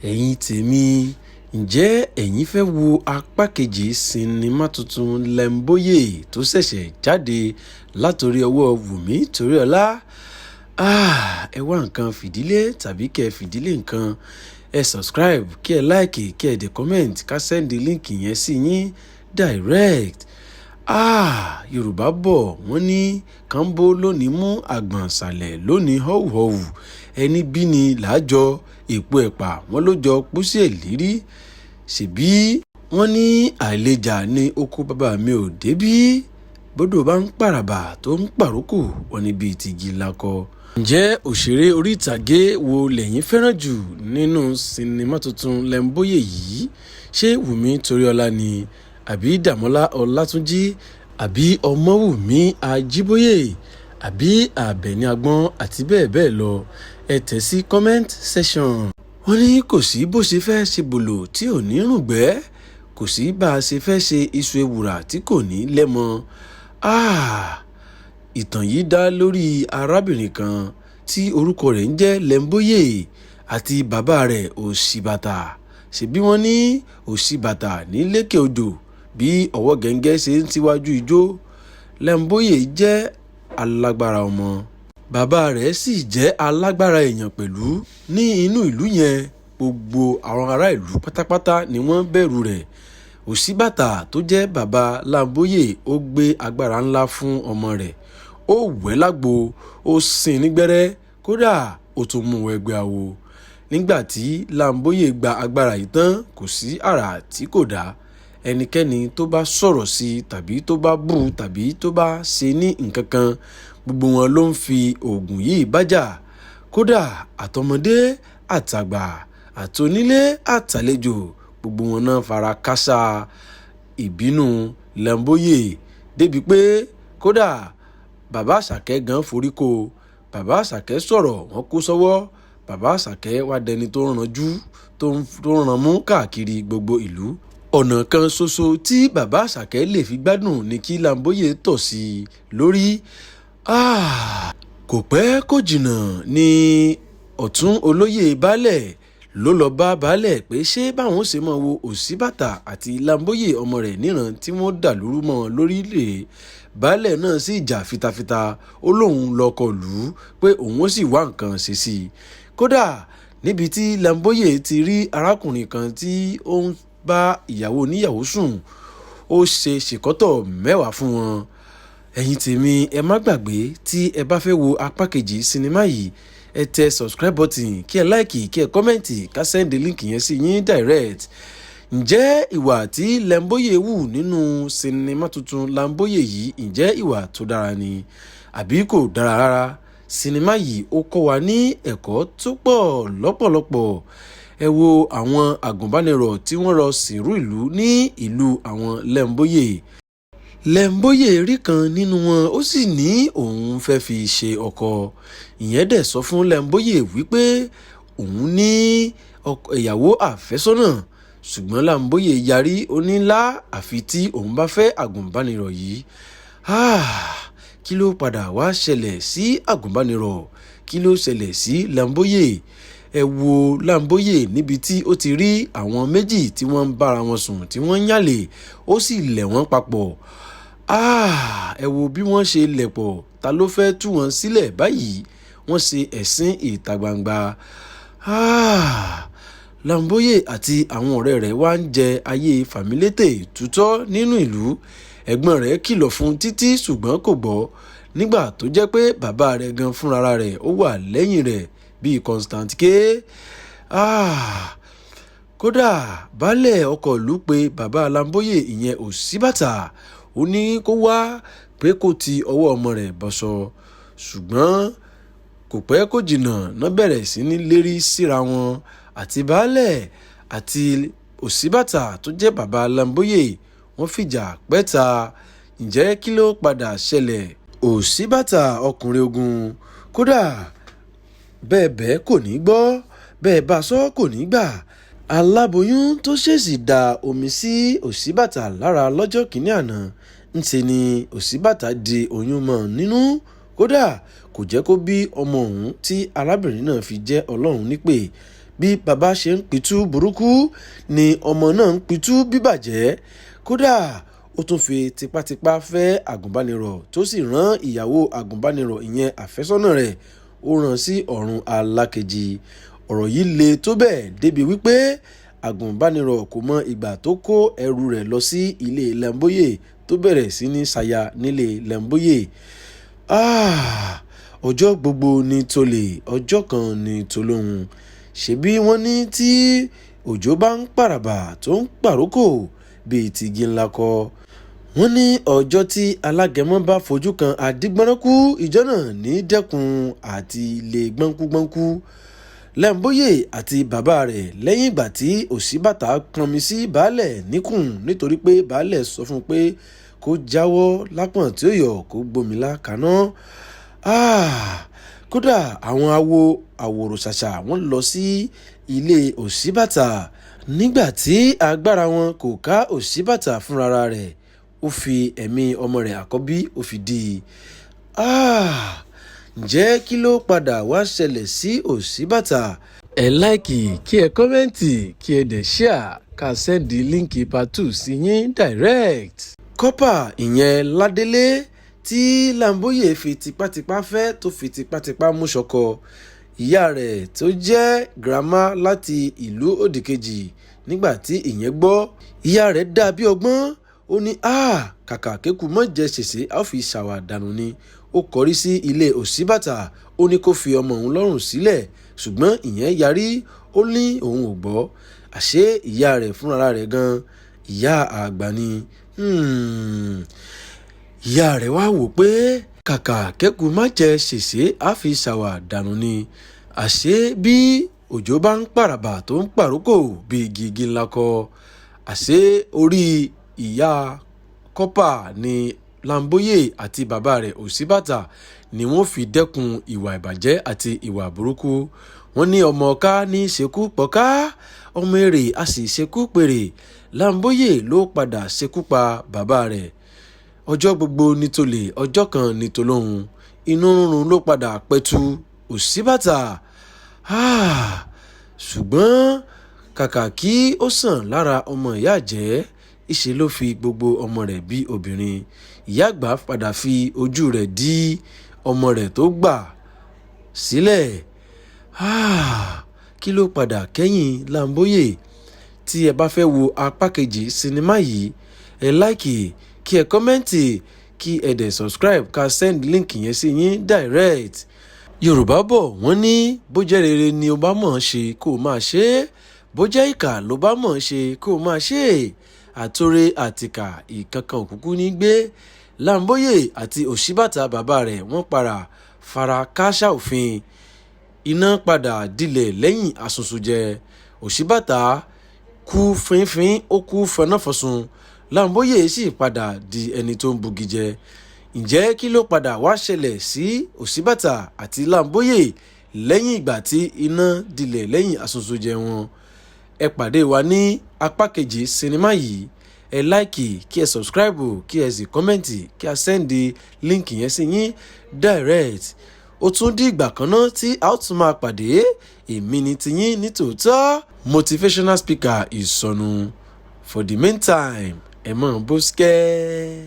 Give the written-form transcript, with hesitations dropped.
Ẹ̀yin tèmi, ǹjẹ́ ẹ̀yin fẹ́ wo apá kejì sinimá tuntun Lemboye tó ṣẹ̀ṣẹ̀ jáde látòrí ọwọ́ Wùmí Toríọlá? Ẹ wá nǹkan fìdílé tàbí kẹ́ fìdílé nǹkan. Ẹ subscribe, kí ẹ like, kí ẹ dẹ̀ comment, ká send link yẹn sí yín direct. Yorùbá bọ̀, wọ́n ní kànńbó lónìí mú àgbọ̀n ṣàlẹ̀ lónìí họ́wùhọ́wù. Ẹni bí ní làájọ èpo ẹ̀pà wọ́n ló jọ pósí ẹ̀lírí. Ṣèbí wọ́n ní àìlèjà ní oko bàbá mi ò débí. Bódò bá ń pàràbà tó ń pàrókò, wọ́n ní bíi tigi lakọ. Ǹjẹ́ òṣèré orí ìtàgé wo lẹ̀yin fẹ́ràn jù nínú sinimá tuntun Lemboye yìí? Ṣé Wùmí Toríọlá ni? Àbí Dàmọ́lá Ọlátúnjí? Àbí Ọmọ́wùmí Ajíbóyè? Àbí Àbẹ̀ní Agbọ́n àti bẹ́ẹ̀ bẹ́ẹ̀ lọ? Ẹ tẹ̀ sí comment section. Wọ́n ní kò sí bó ṣe fẹ́ ṣe bòlò tí ò ní rùngbẹ́, kò sí bá a ṣe fẹ́ ṣe iṣu ewùrà tí kò ní lẹ́mọ. Ìtàn yìí dá lórí arábìnrin kan tí orúkọ rẹ̀ ń jẹ́ Lemboye àti bàbá rẹ̀ Òṣìbàtà. Ṣèbí wọ́n ní Òṣìbàtà ní lékè odò bí ọwọ́ gẹ́ngẹ́ ṣe ń síwájú ijó. Lemboye jẹ́ alágbára ọmọ. Bàbá rẹ̀ sì jẹ́ alágbára èèyàn pẹ̀lú. Ní inú ìlú yẹn, gbogbo àwọn ará ìlú pátápátá ni wọ́n bẹ̀rù rẹ̀. Òṣìbàtà tó jẹ́ bàbá Lamboye, ó gbé agbára ńlá fún ọmọ rẹ̀. Ó wẹ̀ lágbo, ó sín ní gbẹ́rẹ́, kódà ó tún mú wẹgbẹ́ awo. Nígbà tí Lamboye gba agbára yìí tán, kò sí àrà tí kò dá. Ẹnikẹ́ni tó bá sọ̀rọ̀ sí tàbí tó bá bú tàbí tó bá ṣe ní nǹkan kan, gbogbo wọn ló ń fi oògùn yìí bá jà. Kódà àtọmọdé àtàgbà àtonílé àtàlejò, gbogbo wọn náà fara kááṣá ìbínú Lemboye débi pé kódà bàbá Àṣàkẹ́ gan forí kó. Bàbá Àṣàkẹ́ sọ̀rọ̀, wọ́n kó sọ́wọ́. Bàbá Àṣàkẹ́ wá dẹni tó ń ranjú, tó ń ranmú káàkiri gbogbo ìlú. Ọ̀nà kan ṣoṣo tí bàbá Àṣàkẹ́ lè fi gbádùn ni kí Lamboye tọ̀ sí i lórí. Kò pẹ́ kò jìnnà ní ọ̀tún olóyè baálẹ̀ ló lọ bá baálẹ̀ pé ṣé báwọn ó ṣe máa wo Òṣìbàtà àti Lamboye ọmọ rẹ̀ níran tí wọ́n dàlúrú mọ́ wọn lórí rèé. Baálẹ̀ náà sì jà fitafita, ó lóun lọkọ lù ú pé òun ó sì wá nǹkan ṣe sí i. Kódà níbi tí Lamboye ti rí arákùnrin kan tí ó ń bá ìyàwó oníyàwó sùn, ó ṣe ṣìkọ́tọ̀ mẹ́wàá fún wọn. Ẹ̀yin tèmi, ẹ má gbàgbé, tí ẹ bá fẹ́ wo apá kejì sinimá yìí, ẹ tẹ subscribe button, kí ẹ like, kí ẹ comment, ká send link yẹn sí yín direct. Ǹjẹ́ ìwà tí Lemboye hù nínú sinimá tuntun Lamboye yìí, ǹjẹ́ ìwà tó dára ni àbí kò dára rárá? Sinimá yìí ó kọ́ wa ní ẹ̀kọ́ tó pọ̀ lọ́pọ̀lọpọ̀. Ẹ wo àwọn àgùnbánirọ̀ tí wọ́n lọ sìnrú ìlú ní ìlú àwọn Lemboye. Lemboye rí kan nínú wọn, ó sì ní òun fẹ́ fi ṣe ọkọ. Ìyẹn dẹ̀ sọ fún Lemboye wípé òun ní ìyàwó àfẹ́sọ́nà, ṣùgbọ́n Lamboye yarí, ó ní lá àfi tí òun bá fẹ́ àgùnbánirọ̀ yìí. Kí ló padà wá ṣẹlẹ̀ sí àgùnbánirọ̀? Kí ló ṣẹlẹ̀ sí Lamboye? Ẹ wo Lamboye níbi tí ó ti rí àwọn méjì tí wọ́n ń bára wọn sùn, tí wọ́n ń yàlè, ó sì lẹ̀ wọ́n papọ̀. Ẹ wo bí wọ́n ṣe lẹ̀ pọ̀. Ta ló fẹ́ tú wọn sílẹ̀ báyìí? Wọ́n ṣe ẹ̀sín ìta gbangba. Lamboye àti àwọn ọ̀rẹ́ rẹ̀ wá ń jẹ ayé fàmílétè tutọ́ nínú ìlú. Ẹ̀gbọ́n rẹ̀ kìlọ̀ fún títí, ṣùgbọ́n kò gbọ́. Nígbà tó jẹ́ pé bàbá rẹ̀ gan fúnra rẹ̀ ó wà lẹ́yìn rẹ̀ bíi Constant K. Kódà baálẹ̀ ọkọ̀ ìlú pé bàbá Lamboye, ìyẹn Òṣìbàtà, ó ní kó wá pé kó ti ọwọ́ ọmọ rẹ̀ bọṣọ. Ṣùgbọ́n kò pẹ́ kò jìnnà náà bẹ̀rẹ̀ sí ní lérí síra wọn, àti baálẹ̀ àti Òṣìbàtà tó jẹ́ bàbá Lamboye, wọ́n fìjà pẹ́ta. Ǹjẹ́ kí ló padà ṣẹlẹ̀? Òṣìbàtà ọkùnrin ogun, kódà bẹ́ẹ̀ bẹ́ẹ̀ kò ní gbọ́, bẹ́ẹ̀ bá sọ kò ní gbà. Aláboyún tó ṣèèṣì da omi sí Òṣìbàtà lára lọ́jọ́ kìíní àná, ńṣe ni Òṣìbàtà di oyún mọ́ nínú. Kódà kò jẹ́ kó bí ọmọ ọ̀hún tí arábìnrin náà fi jẹ́ Ọlọ́run nípè. Bí bàbá ṣe ń pitú burúkú ni ọmọ náà ń pitú bíbàjẹ́. Kódà ó tún fi tipátipá fẹ́ àgùnbánirọ̀, tó sì rán ìyàwó àgùnbánirọ̀, ìyẹn àfẹ́sọ́nà rẹ̀, ó rán sí ọ̀run alákejì. Ọ̀rọ̀ yìí le tó bẹ́ẹ̀ débi wípé àgùnbánirọ̀ kò mọ ìgbà tó kó ẹrù rẹ̀ lọ sí ilé Lẹ́ńbóyè, tó bẹ̀rẹ̀ sí ní ṣaya nílé Lẹ́ńbóyè. Ọjọ́ gbogbo ní tolè, ọjọ́ kan ní tolóhun. Ṣebí wọ́n ní tí òjò bá ń pàràbà tó ń pàrókò bíi tigi ńlá kọ́. Wọ́n ní ọjọ́ tí alágẹmọ bá fojú kan adígbọ́nrúnkú, ìjọ náà ní dẹ́kun àti lè gbọ́nkúgbọ́nkú. Lẹ́ńbóyè àti bàbá rẹ̀, lẹ́yìn ìgbà tí Òsínbàtà pọnmi sí baálẹ̀ níkùn nítorí pé baálẹ̀ sọ fún un pé kó jáwọ́ lápọ̀n tí ó yọ kó gbómìnà kaná. Kódà àwọn awo àwòrò-ṣàṣà wọ́n lọ sí ilé Òsínbàtà. Nígbà tí agbára wọn kò ká Òsínbàtà fúnra rẹ̀, ó fi ẹ̀mí ọmọ rẹ̀ àkọ́bí ó fi dí i. Ǹjẹ́ kí ló padà wá ṣẹlẹ̀ sí Òsínbàtà? Ẹ like, kí ẹ comment, kí ẹ dẹ̀ share, ká send link part two sí yín direct. Kọ́pà ìyẹn Ládélé tí Làǹbóyè fi tipátipá fẹ́, tó fi tipátipá mú ṣọkọ, ìyá rẹ̀ tó jẹ́ girama láti ìlú òdìkejì. Nígbà tí ìyẹn gbọ́, ìyá rẹ̀ dà bí ọgbọ́n. Ó ní kàkà kéku mọ́ jẹ́ ṣèṣe, a ó fi ṣàwàdànù ni. Ó kọrí sí ilé Òsínbàtà, ó ní kó fi ọmọ òun lọ́rùn sílẹ̀, ṣùgbọ́n ìyẹn yarí, ó ní òun ò gbọ́. Àṣé ìyá rẹ̀ fúnra rẹ̀ gan ìyá àgbà ni. Ìyá rẹ̀ wá wò pé kàkà kéku má jẹ́ ṣèṣe, a fi ṣàwàdànù ni. Àṣé bí òjò bá ń pàràbà tó ń pàrókò bíi igi ńlá kọ́, àṣé orí ìyá kọ́pà ni Làǹbóyè àti bàbá rẹ̀ Òsínbàtà ni wọ́n fi dẹ́kun ìwà ìbàjẹ́ àti ìwà burúkú. Wọ́n ní ọmọ ọ̀ká ní ṣekú pọ̀ká, ọmọ èrè a sì ṣekú pèrè. Làǹbóyè ló padà ṣekú pa bàbá rẹ̀. Ọjọ́ gbogbo ní tolè, ọjọ́ kan ní tolóhun. Inú rúnrun ló padà pẹ̀tù Òsínbàtà. Ṣùgbọ́n kàkà kí ó sàn lára ọmọ ìyá jẹ́, ìṣe ló fi gbogbo ọmọ rẹ̀ bí obìnrin. Ìyá àgbà padà fi ojú rẹ̀ dí ọmọ rẹ̀ tó gbà sílẹ̀. Kí ló padà kẹ́yìn Làǹbóyè? Tí ẹ bá fẹ́ wo apá kejì sinimá yìí, ẹ like, kí ẹ comment, kí ẹ dẹ̀ subscribe, ká send link yẹn sí yín direct. Yorùbá bọ̀, wọ́n ní bó jẹ́ rere ni o bá mọ̀ ọ́n ṣe, kó o máa ṣe é, bó jẹ́ ìkà ló bá mọ̀ ọ́n ṣe, kó o máa ṣe é. Àtòrè àtìkà ìkankan òkùnkùn ní gbé. Làǹbóyè àti Òsínbàtà bàbá rẹ̀ wọ́n para fara kááṣá òfin. Iná padà dilẹ̀ lẹ́yìn àsùnṣùjẹ. Òsínbàtà kú fínfín, ó kú fọnáfọ̀sùn. Làǹbóyè sì padà di ẹni tó ń bugi jẹ. Ǹjẹ́ kí ló padà wá ṣẹlẹ̀ sí Òsínbàtà àti Làǹbóyè lẹ́yìn ìgbà tí iná dilẹ̀ lẹ́yìn àsùnṣùjẹ wọn? Ẹ pàdé wa ní apá kejì sinimá yìí. Ẹ like, kí ẹ subscribe, kí ẹ sì comment, kí a send link yẹn sí yín direct. Ó tún di ìgbà kan náà tí a ó tún máa pàdé. Èmi ni tiyín ní tòótọ́, motivational speaker Ìsọ̀nù. For the meantime, ẹ mọ̀ bó ṣkẹ́.